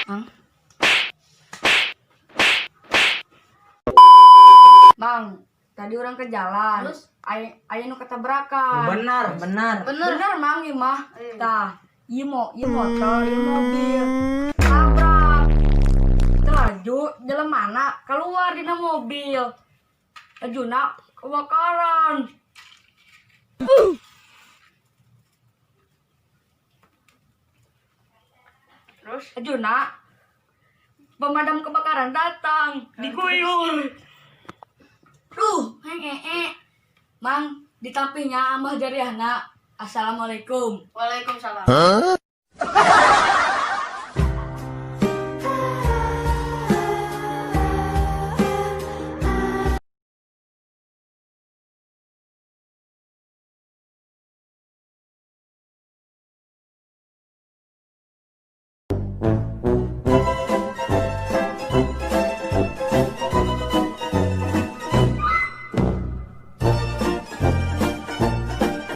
Mang. Mang, tadi urang ke jalan. Terus? Aya aya nu ketabrakan. Benar, benar. Bener. Bener Mang ieu mah. Iya. Tah, ieu mo, ieu motor, ieu mobil. Tabrak. Telaju jelemana keluar dina mobil. Lajuna kebakaran. Terus? Lajuna pemadam kebakaran datang, diguyur. Duh, heng. Mang, ditampihnya amah jariahna. Assalamualaikum. Waalaikumsalam.